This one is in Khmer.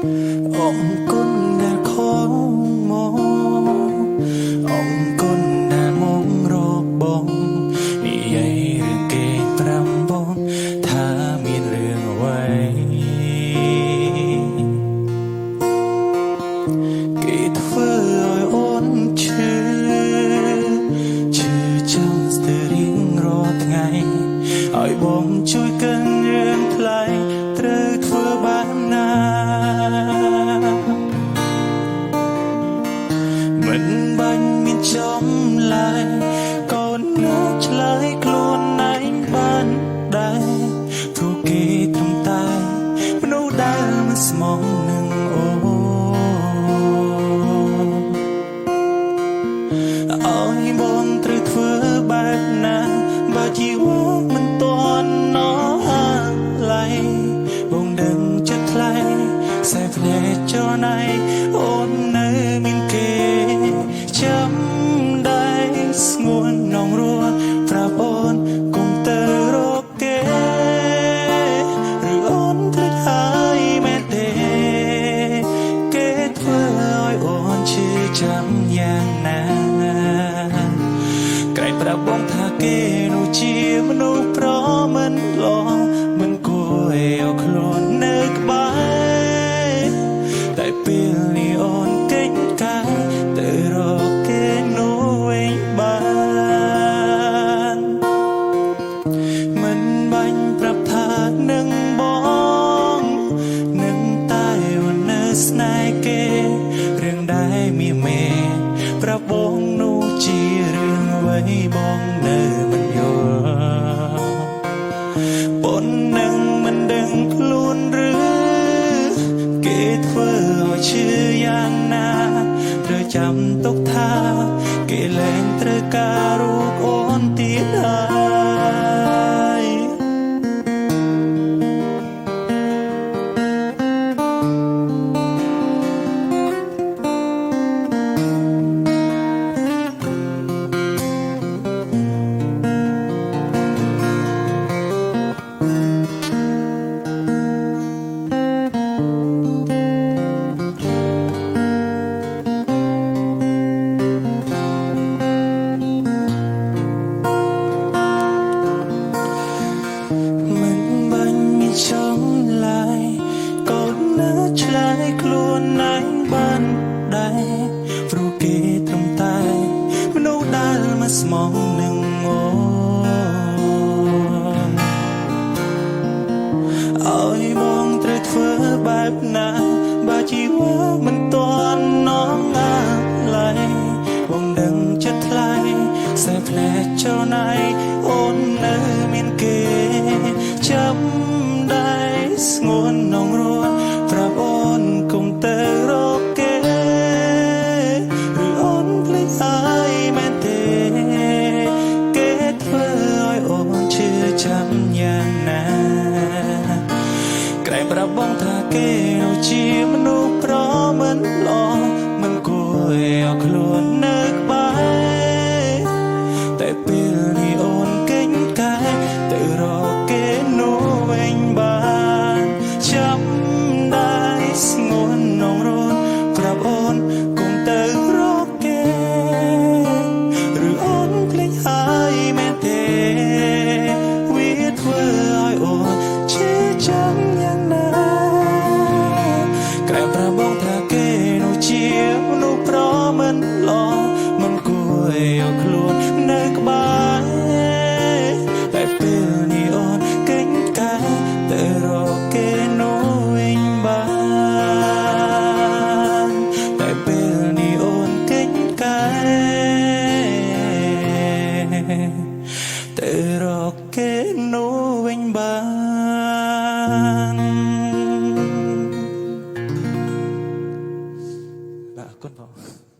អរគុណដែលខំមកអរគុណដែលមករកបងនិយាយរឿងគេត្រាំបងថាមានរឿងអ្វីគេធ្វើឲ្យអូនឈឺឈឺចាំស្ទើររៀងរាល់ថ្ងៃឲ្យបងជួយកិនរឿងថ្លៃត្រូវធ្វើបែបណា មិនបាញ់មានចំឡើយកូនណាឆ្លើយខ្លួនឯងបានដែរព្រោះគេត្រឹមតែមនុស្សដែលមិនស្មងនឹងអូនឲ្យបងត្រូវធ្វើបែបណាបើជីវិតមិនទាន់ណឡៃបងដឹងចិត្តថ្លៃខ្សែភ្នែកចរណៃអូននៅមានគេចាំដែរស្ងួននងរួប្រាប់អូនគុំទៅរកគេឬអូនភ្លេចហើយមែនទេគេធ្វើឲ្យអូនឈឺចាំយ៉ាងណា ក្រែងប្រាប់បងថាគេនោះជាមនុស្សប្រមិនល្អមិនគួរឲ្យខ្លួននៅក្បែរតែពេលនេះអូនគេចកាយទៅរកគេនោះវិញបានមិនបាញ់ប្រាប់ថានឹងបងនឹងតែអូននៅស្នេហ៍គេរឿងដែលមានមេប្រាប់បងនោះជារឿងអ្វីបងនៅមិនយល់ប៉ុននឹងមិនដឹងខ្លួនឬគេធ្វើឲ្យឈឺយ៉ាងណាត្រូវចាំទុកថាគេលែងត្រូវការរូបអូនទៀតហើយ មិនបាញ់មានចំឡាយកូនណាឆ្លើយខ្លួនឯងបានដែរព្រោះគេត្រឹមតែមនុស្សដែលមិនស្មងនឹងអូនឲ្យបងត្រូវធ្វើបែបណាបើជីវិតមិនទាន់នងអាឡៃបងដឹងចិត្តថ្លៃខ្សែភ្នែកចរណៃអូននៅមានគេចាំដែរស្ងួននងរួនប្រាប់អូនគុំទៅរកគេឬអូនភ្លេចហើយមែនទេគេធ្វើឲ្យអូនឈឺចាំយ៉ាងណា ក្រែងប្រាប់បងថាគេនោះជាមនុស្សប្រមិនល្អមិនគួរឲ្យខ្លួននៅក្បែរតែពេលនេះអូនគេញកែទៅរកគេនោះវិញបានចាំដែរស្ងួននងរូនប្រាប់អូនគុំទៅរកគេឬអូនភ្លេចហើយមែនទេវាធ្វើឲ្យអូនឈឺចាំយ៉ាងណា ក្រែងប្រាប់បងថាគេនោះជាមនុស្សប្រមិនល្អមិនគួរឲ្យខ្លួននៅក្បែរតែពេលនេះអូនគេញកែទៅរកគេនោះវិញបានតែពេលនេះអូនគេញកែទៅរកគេនោះវិញបាន បាទអរគុណបង។